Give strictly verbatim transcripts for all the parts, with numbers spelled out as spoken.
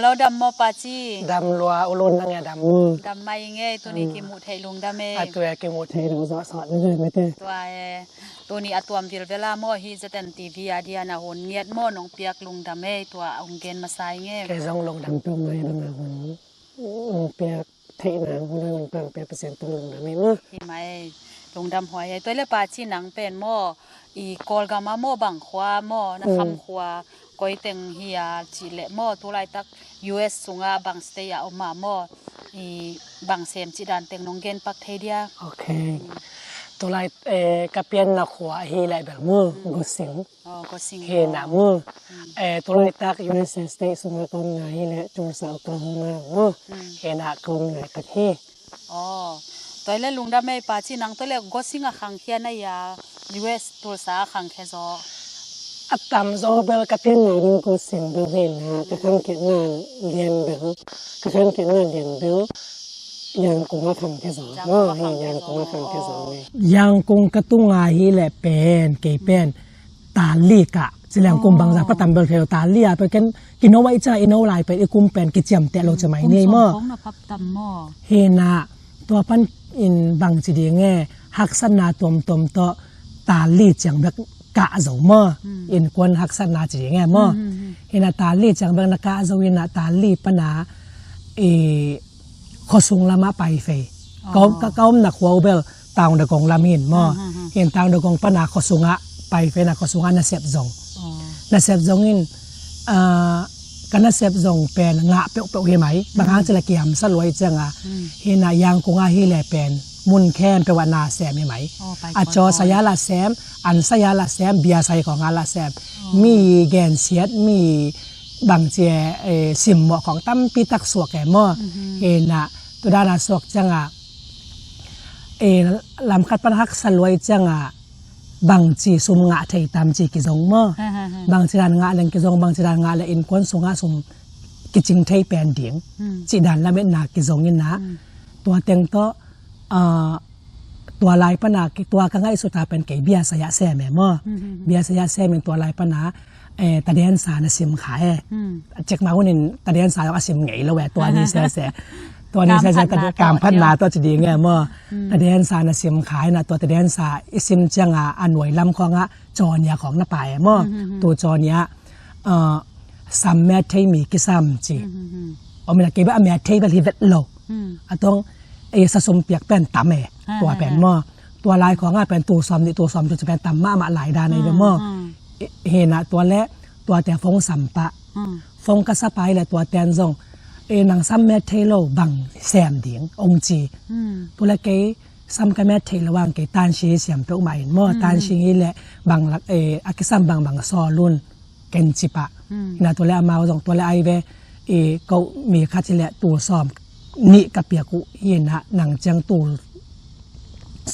Lo dam maw, Pa Ci? Dam lua, U Lun, nang e dam maw? Dam mai ing e, tuni kimuh theih lungdam e. A tua kimuh theih lungdam zawh sawt ni ve mete. Tua e, tuni a tuam vilvel a maw, hih Z N T V a dia na hun ngiat maw nong piak lungdam e, tua hong gen masa ing e. Kei zong lungdam tung mai, nang a hun nong piak theihna hun a hun pang piak Pasian tung lungdam e maw. Hi mai, lungdam huai e. Tua le Pa Ci, nang pen maw, i Kawlgam a maw, bang khua maw, na kham khua koi teng hi a cih leh maw, tulaitak U S sungah bang state a om a maw, i bang sem cih dan teng nong gen pak thei dia? Ok. Tulai, eh, ka pianna khua hi leh bel maw, Gosing. Oh, Gosing. Hi na maw. Eh, tulaitak U S state sungah ka om ngai hi leh Tulsa, Oklahoma maw. Hi na ka om ngai tak hi. Oh, tua le lungdam e Pa Ci, nang tua le Gosing a khangkhia na hia, U S Tulsa a khangkhia zaw? A tam zaw bel ka pianna ding Gosing bel hi na, ka khangkhiatna lian bel, ka khangkhiatna lian bel Yangkung a khangkhia zaw. Yangkung a khangkhia zaw. Yangkung ka tunga hi leh pen, kei pen Tali ka ci leng kum bangza pha tam bel thei lo, Tali a pen ken kino a i ciang a i no lai pen i kum pen kiciamteh lo ci mai ni maw. Hi na tua pan in bang ci ding e, haksatna tuamtuam tawh Tali ciang bek kah zo maw. Innkuan haksatna ci ding e maw. Hi na Tali ciang bek na kah zo hi na Tali pana i khuasung lamah paifei. Ka om, ka, ka omna khua uh bel Taungdagong lam hin maw. Hin Taungdagong pana khuasungah paifei na khuasungah nasep zong. Nasep zong in, ah, ka nasep zong pen ngah peuhpeuh hi mai. Bang hang ci leh kihamsa luai cianga. Hi na Yangkung a hi leh pen mun khempeuh ah na sem hi mai. A caw sai a la sem, an sai a la sem, bia sai khawng a la sem. Mi gensiat, mi bangci e, eh, simmawh khawng tampi tak suak e maw. Hi na, tu dana suak cianga, eh, lamkhat pan haksa luai cianga, bangci sum ngah thei tam ci kizong maw. Bangci dan ngah leng kizong, bangci dan ngah leh innkuan sungah sum kicing thei pen ding. Ci dan lametna kizong in na. Tua teng tawh, ah, tua lai pana, tua ka ngaihsut a pen kei bia sai a sem e maw. Bia sai a sem in tua lai pana, eh, tadensa na sim kha e. Cikmah hun in tadensa zong a sim ngei lo e, tua ni sese. Tua ni sese, kamphatna tawh ci ding e maw. Tadensa na sim kha e na, tua tadensa i sim cianga a nuai lam khawngah cawnia khawng na pai e maw. Tu cawnia, ah, sam met thei mi kisam ci. Om ina kei beh a met thei bel hi vet lo. A tong, eh, sasum piak pen tam e. Tua pen maw. Tua lai khawngah pen tul sawm nih, tul sawm tul ci pen tam mahmah lai dan ei ve maw. Hi na tua le, tuate phone sam pah. Phone ka sa pai le tuate an zong, eh, nang sam met thei lo bang sem ding, ong ci. Tu le kei sam ka met thei lo ang kei tansi siam peuhmah in maw. Tansi hi le bang lak, eh, a kisam bangbang sawl un. Ken ci pah. Hi na tua le amau zong tua le ai ve, i ko mi khat hi le tul sawm nih ka piak uh hi na, nang ciang tul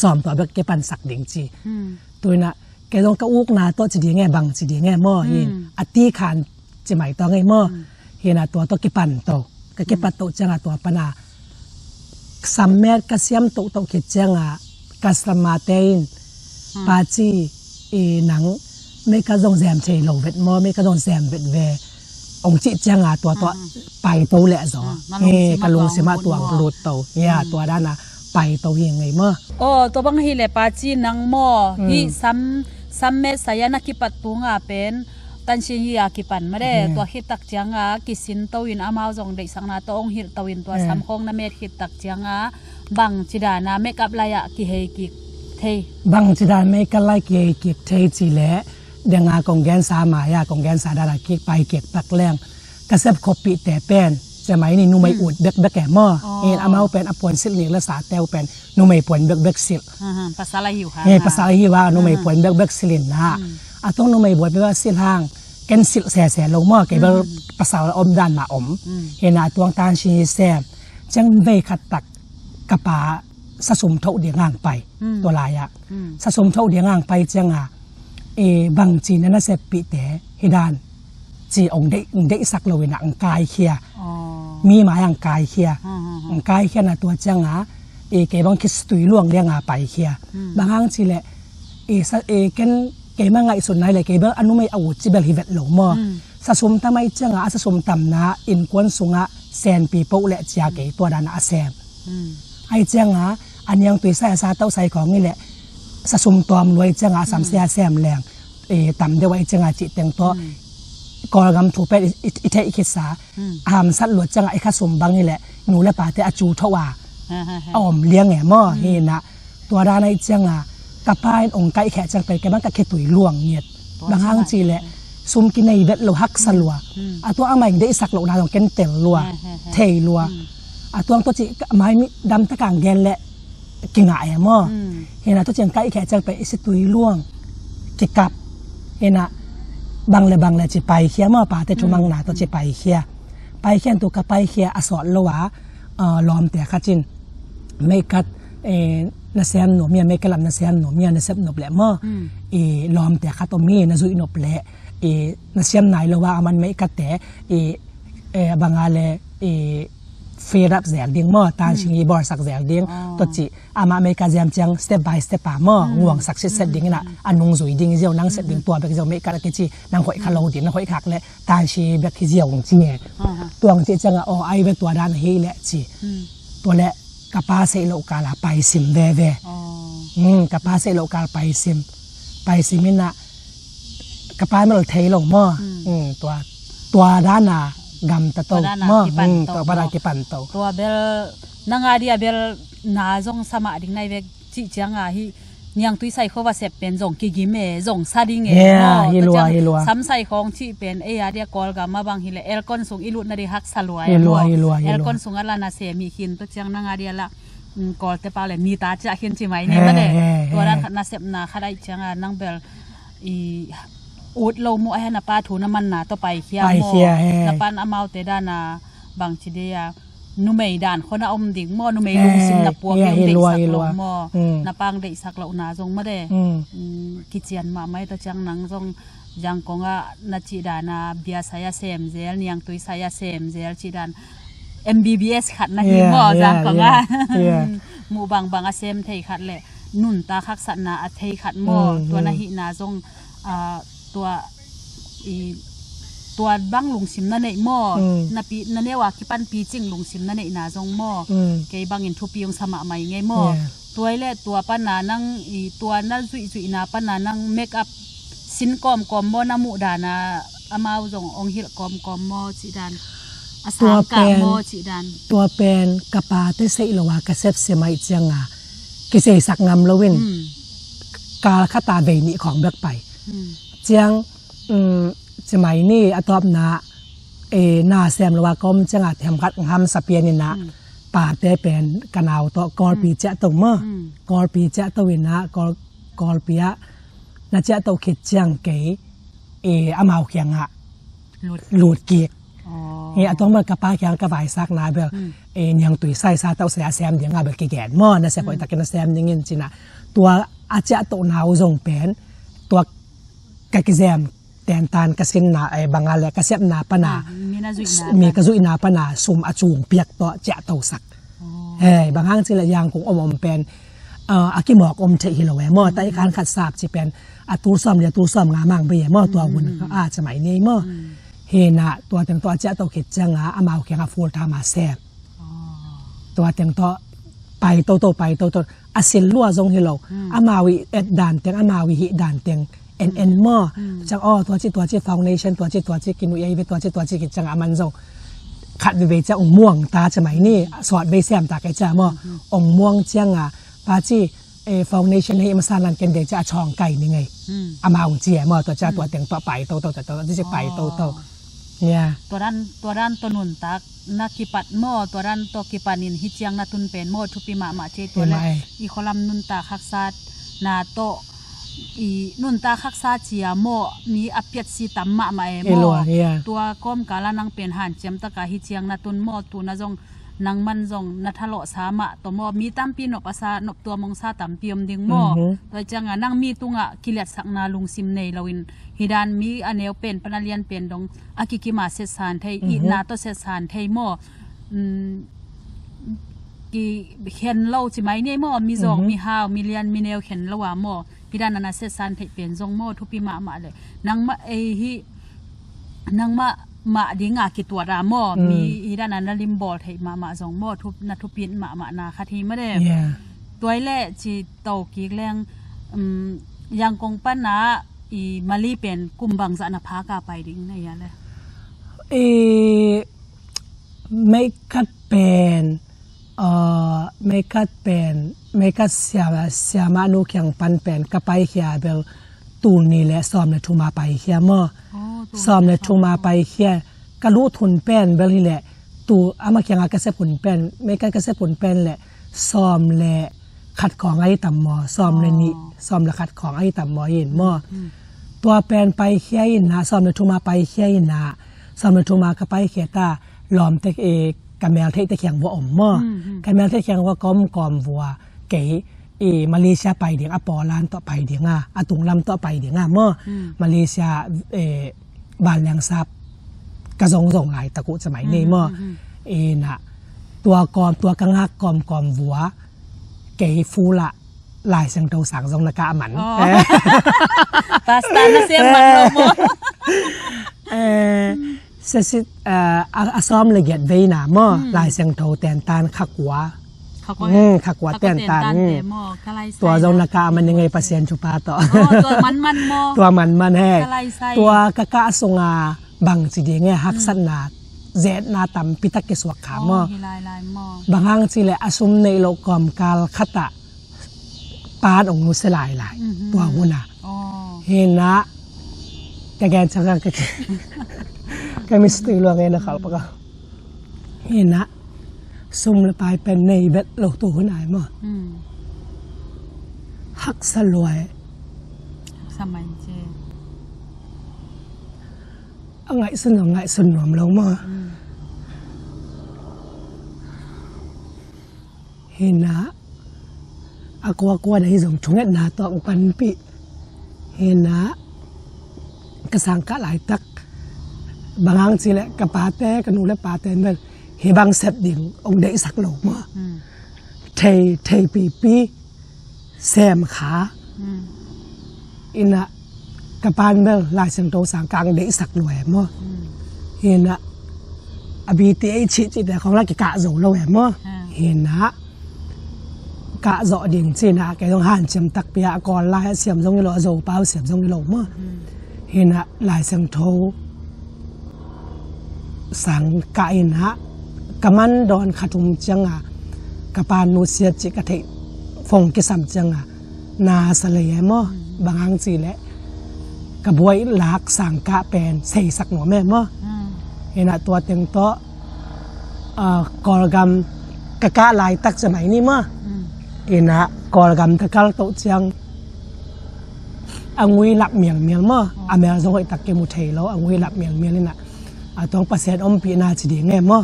sawm tua bek kipansak ding ci. Tu hi na kei zong ka ukna tawh ci ding e, bang ci ding e maw. Hi na a ti khan ci mai tawh ngei maw. Hi na tua tawh kipan to. Ka kipat toh cianga tua pana sam met ka siam tohtoh khit cianga customer te in, Pa Ci, i nang mei ka zong zem thei lo vet maw, mei ka zong zem vet ve, ong cih cianga tua tua pai to leh zaw. Ka lungsim ah tuang lut to. Ya, tua dana pai to hi ngei maw. Oh, tua bang hi le Pa Ci, nang maw, hi sam, sam met sai a na kipat tunga pen tansin hi a kipan mah de. Tua khit tak cianga kisin to in amau zong deihsakna tawh ong hilh to in tua sam khawng na met khit tak cianga bang ci dana make up lai ah kihei kik thei? Bang ci dan make up lai kihei kik thei ci le, denga kong gensa mai a, kong gensa dana kik pai kik pak leng ka sep khuapihte pen, ci mai ni, numei ut bekbek e maw. Amau pen a puan silh nik le sate uh pen numei puan bekbek silh. Pasal ahi uh hang, numei puan bekbek silh in na. A tong numei puan bekbek silh hang ken silh sese lo maw, kei bel pasal om dan mah om. Hi na a tuang tansin hi sem ciang vei khat tak ka pa sasum thoh ding hang pai. Tua lai ah sasum thoh ding hang pai cianga, eh, bang ci na na seppihte hi dan ci ong deih, ong deihsak lo in a ong kaikhia. Mi mai ah ong kaikhia. Ong kaikhia na tua cianga, eh, kei bang khitui luang lianga paikhia. Bang hang ci le, eh, sa, eh, ken keima ngaihsutna hi leh kei bel a numei a ut ci bel hi vet lo maw. Mm. Sasum tam ahih ciangah a sasum tamna innkuan sungah senpi poh leh cia kei tua danah a sem. Mm. Ahih ciangah a niangtui sai a sa tauh sai khawng hi leh sasum tawm lua ahih ciangah a sam sai a sem leng, eh, tam deuh ahih ciangah cih teng tawh Kawlgam thu pen i, i, i theih khitsa. Mm. A hamsat luat ciangah i khasum bang hi leh nu le pate a cu thoh a, a om liang e maw. Hi inah tua dan ahih ciangah ka pa in ong kaihkheh ciang pen kei bang ka khitui luang ngiat. Bang hang cih leh sum kinei vet lo, haksa lua. A tua amah in deihsak lohna zong ken tel lua, thei lua. A tuang tua cih mai mi damtak ang gen leh kingah e maw. Hi inah tua ciang kaihkheh ciang pen i khitui luang, kikap. Hi inah bang le bang le ci paikhia maw, pate thumangna tua ci paikhia. Paikhia in tu ka paikhia a sawt lo a, ah, lawmte khat in meikat, eh, na sem nuam hia, meikat lam na sem nuam hia, na sep nop leh maw. Mm. I lawmte khat om hi, na zuih nop leh, i na siam nai lo a, aman meikatte, i, eh, banga le, i fed up zel ding maw, tansi hi bawlsak zel ding. Tua cih amah meikat ziam ciang step by step a maw, nguangsak sitset ding inah, a nung zui ding hi ziau, nang sep ding tua bek ziau, meikat a kici, nang hoih kha lo ding, nang hoih khak leh tansi bek hi ziau ong ci nge. Tua ong cih ciangah, aw, ai ve tua dan ahi leh ci. Tua leh ka pa seih loh kal a paisim veve. Ka pa seih loh kal paisim. Paisim inah ka pa mel thei lo maw. Tua, tua dan a gamta to maw. Tua dan a kipan to. Tua bel nang a dia bel na zong sa mah ding nai vek cih ciangah hi. Niangtui sai khawng va sep pen zong kigim e, zong sa ding e. Hi lua, hi lua. Sam sai khawng cih pen ei a dia Kawlgam a bang hi leh aircon sung i lutna ding haksa lua e maw. Aircon sung a la na sem hi khin tua ciang nang a dia lah, mm, Kawlte pau le nita ciah khin ci mai ni mah e. Tua dan khat na sepna khat ahih ciangah nang bel i ut lo maw, a hia na pa thu na manna tawh paikhia maw. Na pan amaute dan a bang ci dia numei dan khawng a om ding maw, numei lungsim na puak ding deihsak lo maw. Na pa deihsak lohna zong mah e. Kician mahmah e. Tua ciang nang zong Zangkong ah na cih dan a bia sai a sem zel, niangtui sai a sem zel cih dan M B B S khat na hi maw, Zangkong ah. Muh bangbang a sem thei khat leh nuntak haksatna a thei khat maw. Tua na hihna zong, ah, tua i tua bang lungsim na neih maw. Na pi, na neu a kipan picing lungsim na neihna zong maw. Kei bangin thupi ong sa mahmah ing ei maw. Tua i leh tua pana nang i tua na zuihzuihna pana nang make up sin kawmkawm maw, na muh dan a amau zong ong hilh kawmkawm maw cih dan. A sang kah maw cih dan. Tua pen ka pate seih lo a ka sepsim ahih ciangah kiseisak ngam lo in kal khat a vei nih khawng bek pai. Ciang, um, ci mai ni a tawpna, eh, na sem lo a ka om ciangah themkhat ngam sa pian inah pate pen ka nau tawh Kawlpi ciah to maw. Kawlpi ciah to inah Kawl, Kawlpi ah na ciah to khit ciang kei, eh, amau kiangah lut kik. Eh, a tuang bel ka pa kiangah ka vaisakna bel, eh, niangtui sai sa tauh sai a sem ding a bel kigen maw, na sem hoih takin na sem ding in ci inah tua a ciah tohna uh zong pen tua ka kizem tentan ka sinna, eh, banga le ka sepna pana, mi ka zuihna pana sum a cung piak tawh ciah tosak. Hei, bang hang ci leh Zangkong om om pen, ah, a kimawk om theih hi lo e maw. Taih khan khat sap ci pen a tul sawm le a tul sawm nga mang bei e maw, tua hun a ci mai ni maw. Hi inah tua teng tawh a ciah to khit ciangah amau kiangah full time a sem. Tua teng tawh pai toto, pai toto. A sil lua zong hi lo. Amau i et dan teng, amau i hih dan teng en en maw. Ciang aw, tua ci, tua ci foundation, tua ci, tua ci kinuih ei ve, tua ci, tua ci khit ciangah aman zong khat veivei ciang ong muang ta ci mai ni, sawt vei sem ta kei ciang maw. Ong muang ciangah pa ci, eh, foundation hei masa nan ken dei ciang a chawng kai ni ngei. Amau ong ci e maw, tua ciang tua teng tua pai toto, tua tua ci pai toto. Tua dan, tua dan tawh nuntak na kipat maw, tua dan tawh kipanin hih ciang na tun pen maw, thupi mahmah ci. Tua leh i khualam nuntak haksatna tawh, i nuntak haksa cia maw, mi a piatsi tam mahmah e maw. Tua kawmkal ah nang pen hanciam taka hih ciang na tun maw, tu na zong nang man zong na thalawhsa mah tawh maw, mi tampi nop a sa, nop tua mong sa tampi om ding maw. Tua ciangah nang mi tungah kiliatsakna lungsim nei loin hih dan mi a neu pen pana lian pen dong a kikim a setsan thei, itna tawh setsan thei maw. Kikhen lo ci mai ni maw, mi zawng mi hau, mi lian mi neu khen lo a maw. Hih dan a na setsan theih pen zong maw, thupi mahmah le. Nangmah ei hih, nangmah mah dinga kituat a maw, mi hih dan a na limbawl theih mahmah zong maw, thu, na thupi mahmah na khat hi mah de. Tua i leh ci to kik leng, um, Yangon pan a i Mali pen kum bangzah na phak a pai ding na hia le? I meikat pen, uh, meikat pen, meikat sia, siamah nu kiang pan pen ka paikhia bel tul nih le sawm le thum a paikhia maw. Sawm le thum a paikhia, ka luh thun pen bel hi leh, tu ama kianga ka sep hun pen, meikat ka sep hun pen le sawm le khat khawng a i tam maw, sawm le nih, sawm le khat khawng a i tam maw in maw. Tua pen paikhia in a, sawm le thum a paikhia in a, sawm le thum a ka paikhia ta, lawmte, eh, ka meltheihte kiang vua om maw. Ka meltheih kiang vua ka om kawm vua, kei, eh, Malaysia pai ding a, Poland tawh pai ding a, a tunglam tawh pai ding a maw. Malaysia, eh, vanlengsap ka zongzong laitak uh ca mai nei maw. Ina, tua kawm, tua ka ngak kawmkawm vua, kei fula Lai Siangtho sang zong na kah man. Pastor na sem man lo maw? Eh, sesit, eh, a, a sawm le giat veina maw, Lai Siangtho tentan khakua. Khakua tentan. Tua zong na kah man i ngei, Pasian thupha tawh. Tua manman he. Tua ka kah sunga bangci ding e, haksatna, zetna tampitak kisuak kha maw. Bang hang ci le a sum neih loh kawmkal khatah pan ong nusia lailai. Tua huna. Hina, ka gen ciang ka, ka, ka mistake lua ngei na khal paka. Hina, sum le pai pen nei bet lo tu hun ai maw. Haksa luai. Haksa mai ce. A ngaihsun lo, ngaihsun nuam lo maw. Hina, a kuakua na hi zong thungetna tawh ong panpih. Hina, ka sangkah laitak. Bang hang ci le ka pate, ka nu le pate bel hi bang sep ding ong deihsak lo maw. Thei, thei pipi sem kha. Ina, ka pan bel Lai Siangtho sang kang deihsak lo e maw. Hina, a B T H cihte khong la kikah zo lo e maw. Hina, kah zawh ding cina kei zong hanciam takpi a, a Kawl lai a siam zong i lo, a Zopau siam zong i lo maw. Hina, Lai Siangtho sang kah ina, ka man dawn kha thum cianga ka pan nusiat cih ka theih fong kisam cianga na sa lei e maw. Bang hang ci le ka buai lak sang kah pen seisak nuam e maw. Hina, tua teng tawh, ah, Kawlgam ka kah laitak ca mai ni maw. Hina, Kawlgam ka kal toh ciang a ngui lap mialmial maw. A mel zong hoihtak kimu thei lo, a ngui lap mialmial ina, a tuang Pasian ompihna ci ding e maw.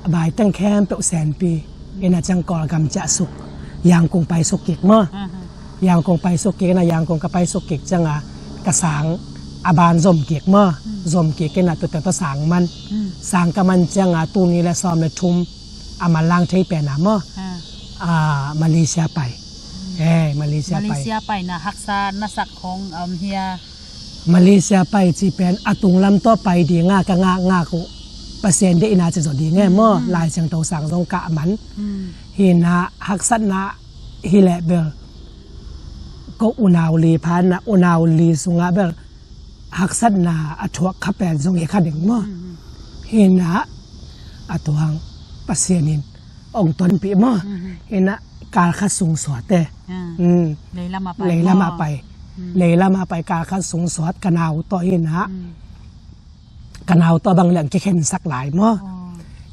A bai teng khempeuh senpi ina ciang Kawlgam ciah suk, Yangon pai suk kik maw. Yangon pai suk kik ina, Yangon ka pai suk kik cianga ka sang a ban zom kik maw. Zom kik ina, tua teng tawh sang man. Sang ka man cianga tuni le sawm le thum a manlang thei pen a maw. A, Malaysia pai. Eh, Malaysia pai. Malaysia pai na haksa na sak khong om hia? Malaysia pai ci pen a tunglam tawh pai dinga ka ngakngak uh Pasian deihna ci zaw ding e maw. Lai Siangtho sang zong kah man. Hina, haksatna hi leh bel ko unau li phan na, unau li sungah bel haksatna a thuak kha pen zong hi kha ding maw. Hina, a tuang Pasian in ong tonpih maw. Hina, kal khat sung suat e. Leilam a pai. Leilam a pai. Leilam a pai, kal khat sung suat, ka nau tawh hina. Ka nau tawh bang leng kikhensak lai maw.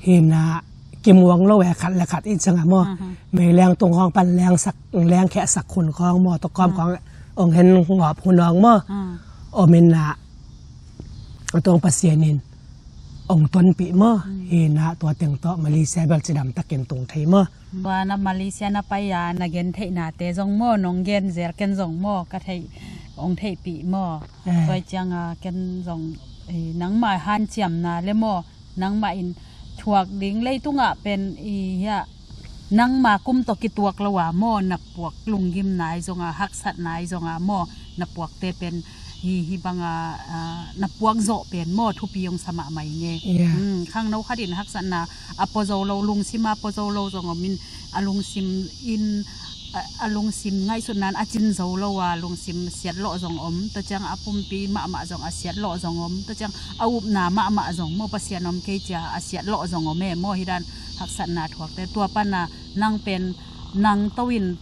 Hina, kimuang lo e, khat le khat i cianga maw. Mei leng tung khawng pan lengsak, lengkhehsak khun khawng maw, tawh kawm khawng ong hen ngawp hun ong maw. Om ina, a tuang Pasian in ong tonpih maw. Hina, tua teng tawh Malaysia bel cidam takin tung thei maw. Tua na Malaysia na pai a na gen theihnate zong maw, nong gen zel ken zong maw, ka theih, ong theihpih maw. Tua cianga ken zong, eh, nangmah hanciamna le maw, nangmah in thuak ding leitungah pen i hia, Nangma kum tawh kituak lo a maw, na puak lunggimna i zong a, haksatna i zong a maw, na puakte pen hi, hi bang a, a, na puak zawh pen maw, thupi hong sa mahmah ing e. Yeah. Mm, khangno khat in haksatna a pua zo lo, lungsim a pua zo lo zong om in, a lungsim in, a, a lungsim ngaihsutna in a cin zo lo a, lungsim siat lawh zong om. Tua ciang a pumpi mahmah zong a siat lawh zong om. Tua ciang a upna mahmah zong maw, Pasian om kei cia a siat lawh zong om e maw, hi dan haksatna thuakte. Tua pan a nang pen, nang to in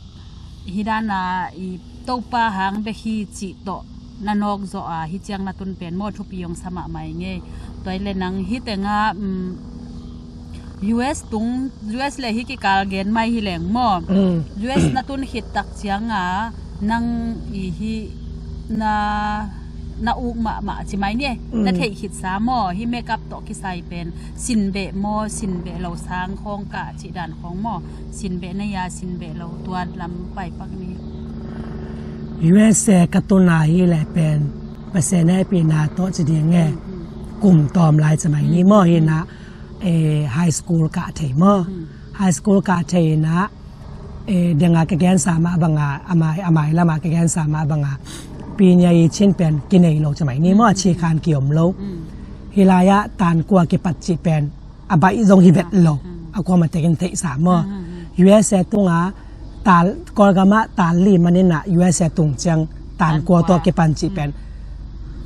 hi dan a i Topa hang bek hi cih tawh na nawk zawh a, hi ciang na tun pen maw, thupi hong sa mahmah ing e. Tua i le nang hi teng a, um, U S tung, U S le hi kikal gen mai hi leng maw. Mm. U S na tun khit tak ciang a, nang i hi na, na uk mahmah ci mai ni. Mm. Na theih khit sa maw, hi makeup tawh kisai pen sin beh maw, sin beh lo sang khawng kah cih dan khawng maw, sin beh na ia, sin beh lo, tua lam pai pak ni. U S A ka tun a hi le pen, Pasian hehpihna tawh ci ding e. Mm, mm. Kum tawm lai ci mai ni maw, mm, hi na, eh, high school kah thei maw. Mm. High school kah thei na, eh, deng a ka gensa mah bang a, a mai, a mai lam a ka gensa mah bang a, pinia i cin pen kinei lo ci mai ni maw, mm, a ci khan kiom lo. Mm. Hi lai ah tan kua kipat cih pen a baih zong hi vet lo. Mm. A kuamah tekin theihsa maw. Mm, mm, mm. U S A tung a, tal, Kawlgam ah tal li manin a U S A tung ciang tan kua tawh kipan cih pen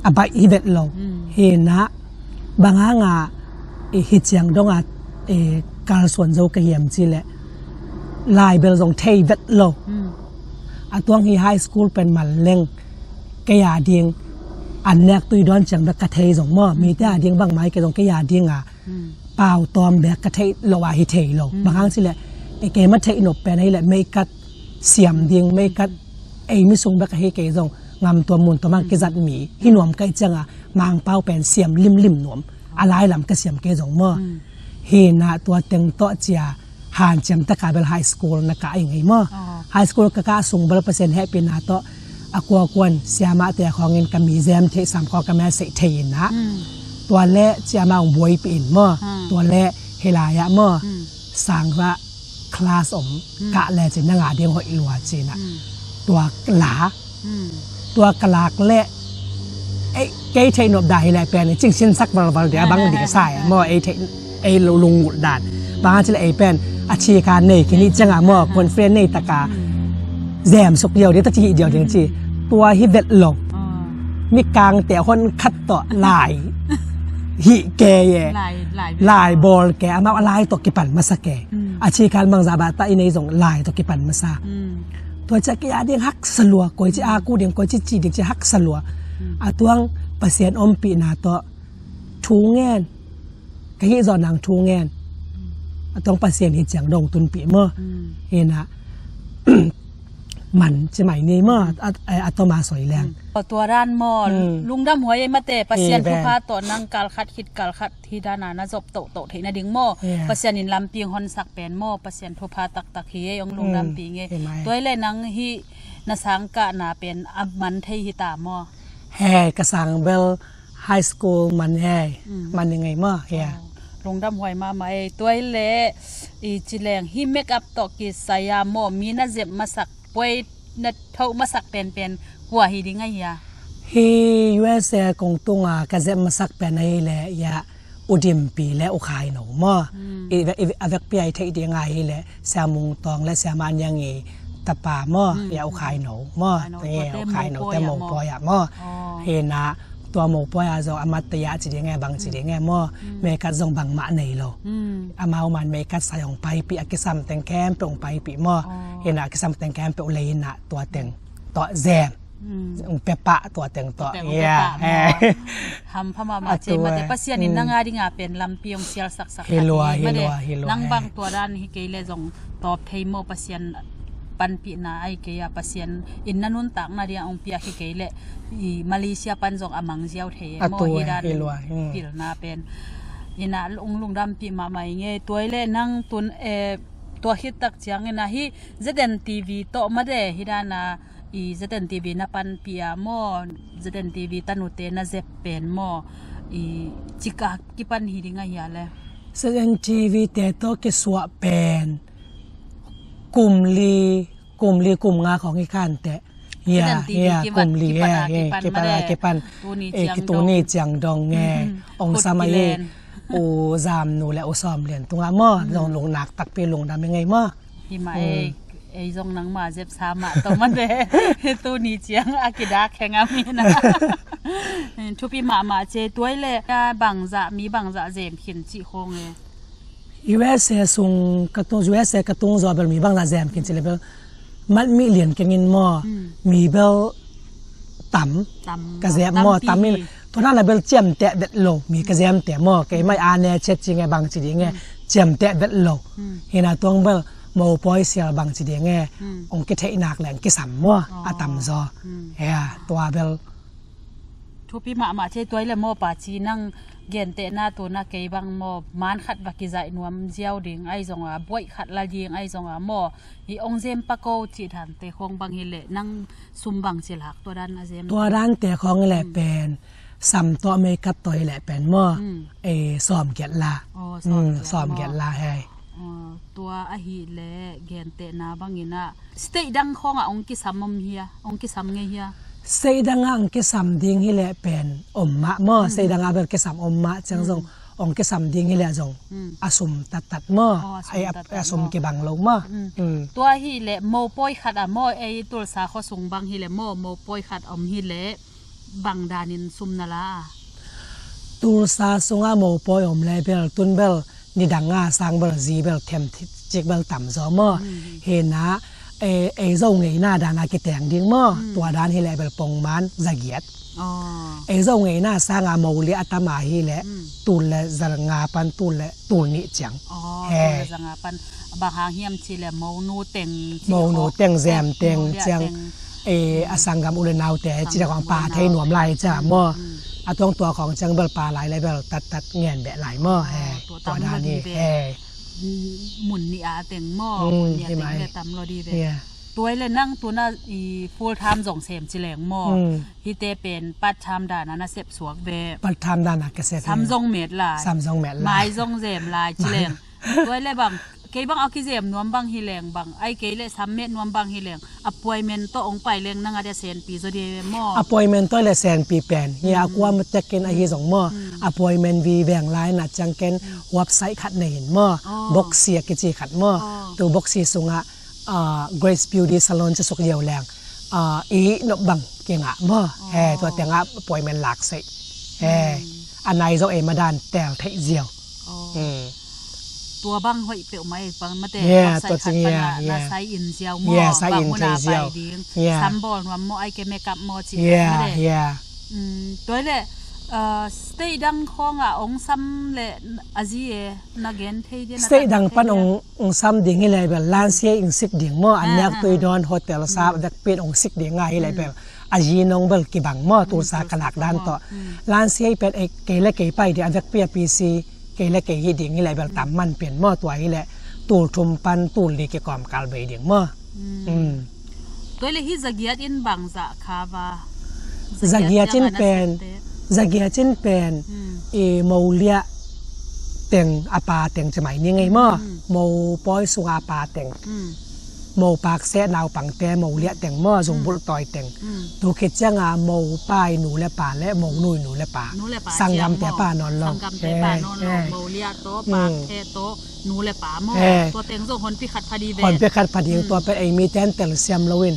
a baih hi vet lo. Mm. Hi na, bang hang a, eh, hi ciang dong a, eh, kalsuan zo ka hiam ci le, lai bel zong thei vet lo. Mm. A tuang hi high school pen man leng, kei a ding, an nek tui dawn ciang bek ka thei zong maw. Mm. Mite a ding bang mai kei zong kei a ding a, mm, pau tawm bek ka theih lo a hi thei lo. Mm. Bang hang ci le, eh, kei ma theih nop pen a hi le, meikat siam ding, meikat ei mi sung bek a hi kei zong, ngam tuam mun tuam hang kizat mi hi nuam ka hih ciang a, Mangpau pen siam limlim nuam. A lai lam ka siam kei zong maw. Mm. Hi na tua teng tawh cia hanciam taka bel high school na kah ing ei maw. Oh. High school ka kah sung bel Pasian hehpihna tawh a kuakuan siamahte khawngin ka mizem theih sam khawng ka message thei in a. Mm. Tua le ciamah hong buaipih in maw. Mm. Tua le hi lai ah maw. Mm. Sang hua class om, mm, kah le cin na ngah ding hoih lua cin a. Mm. Tua la. Mm. Tua ka lak le, ei, kei theih nop dah hi le pen, cingsin sak valval dia bang ding sa e maw, ei theih, ei lo lungngulh dan. Bang hang ci le ei pen, a ci ka nei kini ciang a maw, mm, confident nei taka, mm, zem suk diau ding, ta ci hi diau ding ci. Tua hi vet lo. Ah. Mikangte hon khat tawh lai. Hi ke ye. Lai, lai, lai bawl ke, amau a lai tawh kipan masa ke. Mm. A ci kan bang za ba ta i nei zong lai tawh kipan masa. Mm. Tua ciah kei a ding haksa lua, koi ci a ku ding, koi ci ci ding ci haksa lua. Mm. A tuang Pasian ompihna tawh thu ngen. Ka hih zawh nang thu ngen. Mm. A tuang Pasian hi ciang dong tunpih maw. Mm. Hi na, man ci mai ni maw. Mm. A, a, a tawm a soi leng. Mm. Tua dan maw, mm, lungdam huai ei mate, Pasian thupha tawh nang kal khat khit kal khat hi dan a na zop tohtoh theih nading maw. Yeah. Pasian in lampi hong honsak pen maw, Pasian thupha taktak hi ei, hong lungdampih ing ei. Mm, hi mai. Tua i le nang hih na sang kahna pen a man thei hi ta maw. Hei, ka sang bel high school man hei, mm, man ing ei maw, yeah. Oh, lungdam huai mahmah ei. Tua i le i ci leng hih makeup tawh kisai a maw, mi na zep masak, puai na thoh masak penpen kua hi ding a hia? Hi U S A kong tung a ka zep masak pen a hi le, ia, U Dimpi le U Khaino maw. Mm. I, i, a vekpi a i theih ding a hi le, Sia Mung Tawng le Sia Ma Niang i tapa maw, mm, ia U Khaino maw. Khaino, ia, tua te U Khaino te mopawi ah maw. Mopawi ah maw. Oh. Hi na, tua mopawi a zong a mat te ia ci ding e, bang ci ding e maw. Mm. Meikat zong bangmah nei lo. Mm. Amau man meikat sai hong paipih, a kisam teng khempeuh hong paipih maw. Oh. Hi na, a kisam teng khempeuh lei na tua teng tawh zem. Mm. Hong pia pah tua teng tawh. Tua teng hong pia pah maw. Hampha mahmah ci ei mate, Pasian in nang a ding a pen lampi hong sialsaksak hi lua, hi lua, hi lua. Nang bang tua dan hi kei le zong tawp thei maw, Pasian panpihna a hi kei a, Pasian in na nuntakna ding a hong piak hi kei le i Malaysia pan zong a mang ziau thei e maw, hi dan pilna pen. Hi na, lung, lungdampih mahmah ing ei. Tua i le nang tun, eh, tua khit tak ciang hi na, hih Z N T V tawh mate, hi dan a i Z N T V na panpih a maw, Z N T V tanute na zep pen maw, i cik a kipan hi ding a hia le? Z N T V te tawh kisuah pen Kum li, kum li, kum nga khawng hi kha inteh. Ya, ya, kum li, kipan, kipan, kipan. Tuni ciang dong e. Ong sam a hi. U Zam nu le u Sawm Lian tungah maw, zong lungnak takpi lungdam i ngei maw. Hi mah e, ei zong nangma zepsa mah tawh mate. Tuni ciang a kidak hengam hi na. Thupi mahmah ce. Tuai le bangzah, mi bangzah zem khin cih khawng e. U S A sung ka tung, U S A ka tung zaw bel mi bangzah zem khin cih le bel mat mi lian kengin maw, mi bel tam ka zem maw, tam in. Tua na bel ciamteh vet lo mi ka zemte maw, keimah a ne chet ci nge bang ci ding e, ciamteh vet lo. Hina tuang bel mopawi sial bang ci ding e, ong kitheih nak leng kisam maw, a tam zaw. He, tua bel. Thupi mahmah ce. Tuai le maw, pa ci nang gentehna tuna kei bang maw, man khat va kizaih nuam ziau ding ahi zonga, buaih khat la ding ahi zonga maw, hi ong zem pak o cih dante khawng bang hi leh nang sum bang ci lak tua dan a zem? Tua dante khawng hi leh pen sam tawh makeup tawh hi leh pen maw, e, sawm giat la. Sawm giat la he. Tua ahih leh gentehna bangin ah state dang khawngah ong kisam om hia, ong kisam ngei hia? State dangah ong kisam ding hi leh pen om mah maw, state dangah bel kisam om mah ciang zong ong kisam ding hi leh zong a sum tattat maw, a sum kibang lo maw. Tua hi leh mopawi khat ah maw, ei Tulsa khuasung bang hi leh maw, mopawi khat om hi leh bang danin sum na la a? Tulsa sungah mopawi om le bel tun bel nidang a sang bel zi bel them cik bel tam zaw maw. Hina, e, ei zo ngeina dana kiteng ding maw. Tua dan hi leh bel pongman zagiat. Ei zo ngeina sanga mo liah a tam a hi leh tul le zanga pan tul le tul nih ciang. He. Tul le zanga pan. Bang hang hiam ci le monu teng, monu teng, zem teng ciang, e, a sanggam u le naute ci le khawng pa thei nuam lai cia maw. A tuang tua khawng ciang bel pa lai le bel tattat ngen beh lai maw. He, tua dan hi. He. Mun nih a teng maw, mun nih a teng le tam lo di ve. Tuai le nang tuna i full time zong sem ci leng maw. Hite pen part time dana na sep suak ve. Part time dana ka sep. Sam zong met lai. Sam zong met lai. Mai zong zem lai ci leng. Tuai le bang, kei bang a kizem nuam bang hi leng bang, ai kei le sam met nuam bang hi leng, appointment tawh ong pai leng nang a dia senpi zaw di maw. Appointment tawh le senpi pen hi a, kua maw tekin ahi zong maw. Appointment vi veng lai na ciang ken website khat nei in maw. Boxy a kici khat maw. Tu Boxy sungah, ah, Grace Beauty Salon ci suk liau leng, ah, i nop bang kingah maw. He, tua tengah appointment lak sei. He. A nai zong ei madan tel theih ziau. Tua bang hoih peuhmah ei pang mate. Tua cing na sai in ziau maw. Bang huna pai ding. Sam bawl nuam maw, ai ke makeup maw ci mate. Tuai le, ah, state dang khawngah ong sam le a zi e na gen thei dia na. State dang pan ong ong sam ding hi leh bel lansia ing sik ding maw, a nek tui dawn hotel sa vekpi in ong sik ding a hi leh bel a zi nong bel kibang maw, Tulsa ka lak dan tawh. Lansia i pen ei kei le kei pai ding a vekpi a P C kei le kei hi ding hi leh bel tam man pen maw, tua hi leh tul thum pan tul li kikawm kal bei ding maw. Tuai le hi zagiat in bangzah kha va? Zagiat in pen, zagiat in pen i mo liah teng, a pa teng ci mai ni ngei maw. Mo pawi sunga a pa teng. Mo pakse naupangte mo liah teng maw, zungbulh tawi teng. Tu khit cianga mo pai nu le pa le mo nui nu le pa. Sanggamte pa nawn lo. Sanggamte pa nawn lo. Mo liah tawh, pakse tawh, nu le pa maw. Tua teng zong honpi khat pha di ve. Honpi khat pha ding, tua pen ei miten telsiam loin.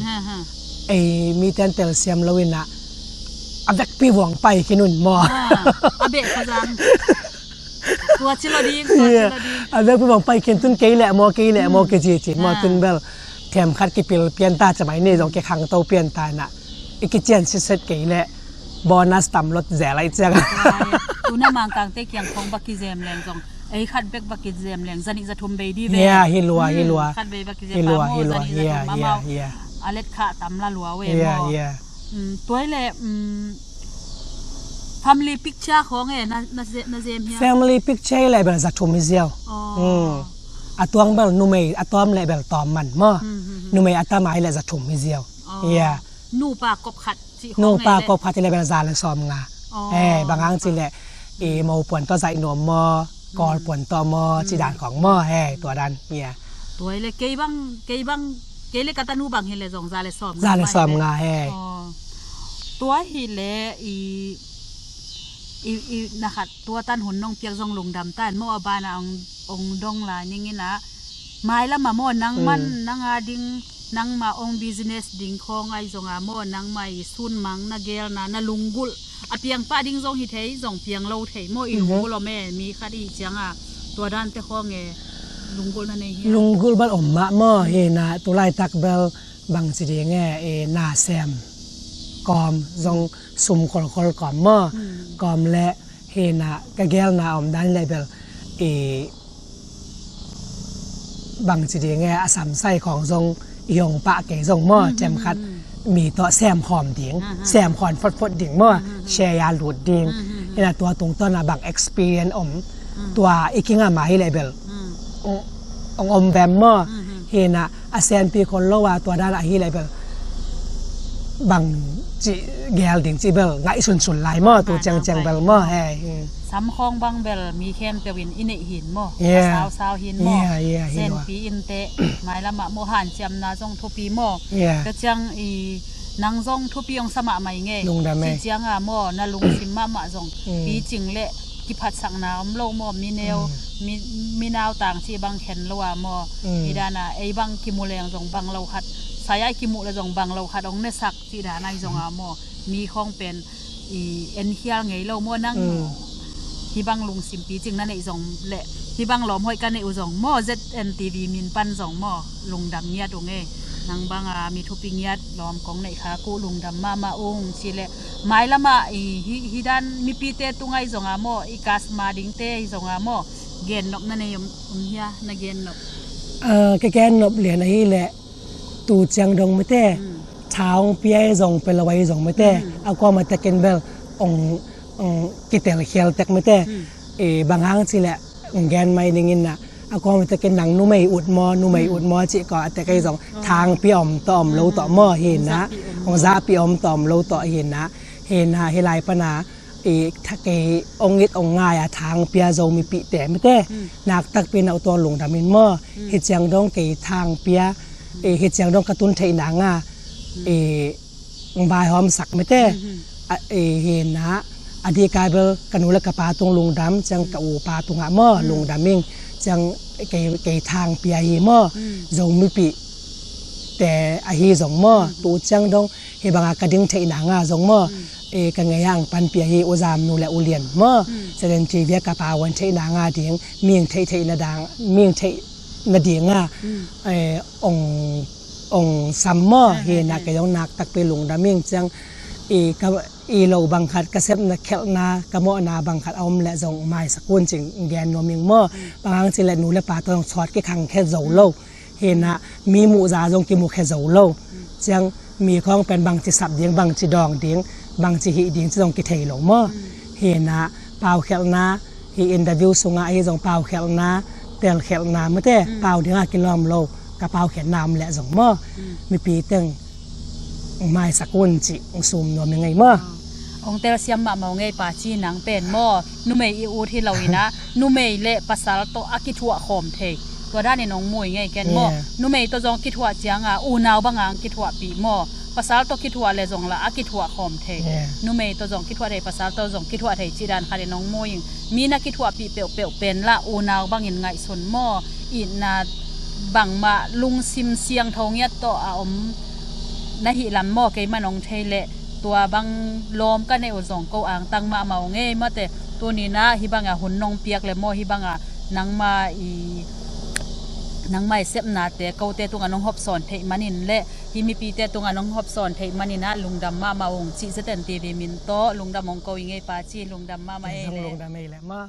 Ei miten telsiam loin ah a vekpi vuang pai khin un maw. A beh kha zang. Tua ci lo ding, tua ci lo ding. A vekpi vuang pai khin tun kei leh maw, kei leh maw, kei ci ci maw, tun bel them khat kipil pian ta, camai nei zong kei khangto pian ta na. I kician sitset kei leh bonus tam lot zel ai ciang. Tuna Mangkangte kiang khong bak kizem leng zong ei khat bek bak kizem leng zanih zathum bei di ve. Hi lua, hi lua. Khat bei bak kizem pa maw, zanih zathum amau a let khah tam la lua ve maw. Tuai le family picture khong e na zem hia? Family picture le bel zathum hi ziau. A tuang bel numei a tawm le bel tawm man maw. Numei a tamai le zathum hi ziau. Nupa kop khat cih khong nupa kop khat cih le bel za le sawm nga. Bang hang cih le i mo puan tawh zaih nuam maw, kawl puan tawh maw, ci dan khong maw. Tua dan. Tua hi le kei bang, kei bang, kei le ka tanu bang hi le zong za le sawm nga. Za le sawm nga he. Tua hi le i, i, i na khat tua tan hun nong piak zong lungdam ta in maw, a ban a ong, ong dong lai ning in a. Mailam a maw nang man, nang a ding, nang ma ong business ding khawng ai zong a maw, nang ma i sun mang na gel na, na lunggulh a piang pah ding zong hi thei, zong piang lo thei maw, i lunggulh om e, mi khat i ciang a tua dan te khawng e, lunggulh na nei hi. Lunggulh bal om mah maw, hi na tu laitak bel bang ci ding e, e na sem kawm zong sum kholkhol kawm maw, kawm le hi na ka gel na om dan le bel i bang ci ding e, a samsai khawng zong i hong pah kei zong maw, tem khat mi tawh sem khawm ding, sem khawm photphot ding maw, share a lut ding. Hi na tua tungtawn a bang experience om, tua i kinga ma hi le bel ong, ong om vem maw. Hi na a senpi khol lo a tua dan a hi le bel bang ci gel ding ci bel ngaihsunsun lai maw, tu ciangciang bel maw he. Sam khawng bang bel mi khempeuh in i neih hin maw. A sausau hin maw. Senpi in teh mailam ah maw, hanciamna zong thupi maw. Tua ciang i nang zong thupi ong sa mahmah i ngei. Ci ciang a maw, na lungsim mahmah zong picing le kiphatsakna om lo maw, mi neu, mi, mi nautang ci bang khen lo a maw. Hi dan a ei bang kimu leng zong bang lo khat, sai ai kimu le zong bang lo khat ong nesak ci dan ai zong a maw, mi khawng pen i en hial ngei lo maw nang. Hi bang lungsim picing na neih zong le hi bang lawm hoih ka neih uh zong maw, Z N T V min pan zong maw, lungdam ngiat ung e. Nang bang a mi thupi ngiat lawm kong neih kha ku lungdam mahmah ung ci le. Mailam ah i hi, hi dan mipite tung ai zong a maw, i kasma dingte hi zong a maw, gen nop na nei om, om hia, na gen nop? Ka gen nop lian a hi le tu ciang dong mite, tha ong pia i zong pia lo a i zong mite, a kuama tekin bel ong, ong kitel khial tek mite. Bang hang ci le ong gen mai ning in na, a kuama tekin nang numei ut maw, numei ut maw ci ko a tek a i zong tha ong pia om tawh om lo tawh maw, hi na ong zahpi om tawh om lo tawh hi na, hi na hi lai pan a i tha kei ong it ong ngai a tha ong pia Zo mipite mite, nak takpi na u tuang lungdam in maw. Hi ciang dong kei tha ong pia, hi ciang dong ka tun theih nang a ong vaihawm sak mite. Hi na a di kai bel ka nu le ka pa tung lungdam, ciang ka u pa tung ah maw lungdam ing. Ciang kei, kei tha ong pia hi maw, Zo mipite ahi zong maw, tu ciang dong hi bang a ka ding theih nang a zong maw, ka ngei a ong panpih ahi u Zam nu le u Lian maw, Selen T V a ka pau an theih nang a ding, ming theih theih na dang, ming theih na ding a ong, ong sam maw. Hi na kei zong nak takpi lungdam ing. Ciang i ka, i lo bang khat ka sepna khelhna ka mawhna bang khat a om le zong maisak un cing gen nuam ing maw. Bang hang ci le nu le pa tawh zong sawt kikhang khe zo lo. Hi na mi muhza zong kimu khe zo lo. Ciang mi khawng pen bangci sap ding, bangci dawng ding, bangci hih ding ci zong kithei lo maw. Hi na paukhelhna, hi interview sungah hi zong paukhelhna, telkhelhna mite, pau ding a kilawm lo ka paukhelhna om le zong maw, mipi teng maisak un ci ong sum nuam i ngei maw. Ong telsiam mahmah ung ei pa ci nang pen maw, numei i ut hi lo in a, numei le pasal tawh a kithuah khawm thei. Tua dan in ong mu i ngei ken maw. Numei tawh zong kithuah ciang a unau bang a ong kithuahpih maw. Pasal tawh kithuah le zong la a kithuah khawm thei. Numei tawh zong kithuah thei, pasal tawh zong kithuah thei ci dan khat in ong mu ing. Mi na kithuahpih peuhpeuh pen la unau bang in ngaihsun maw. Itna bangmah lungsim siangtho ngiat tawh a om na hih lam maw, kei man ong thei leh tua bang lawm ka neih uh zong ko angtang mahmah ung ei mate. Tuni na hi bang a hun nong piak le maw, hi bang a nangma i, nangma i sepnate kote tungah nong hopsawn theih manin le hi mipite tungah nong hopsawn theih manin a lungdam mahmah ung ci Z N T V min tawh lungdam ong ko i ngei pa ci, lungdam mahmah ei le. Lungdam ei le maw.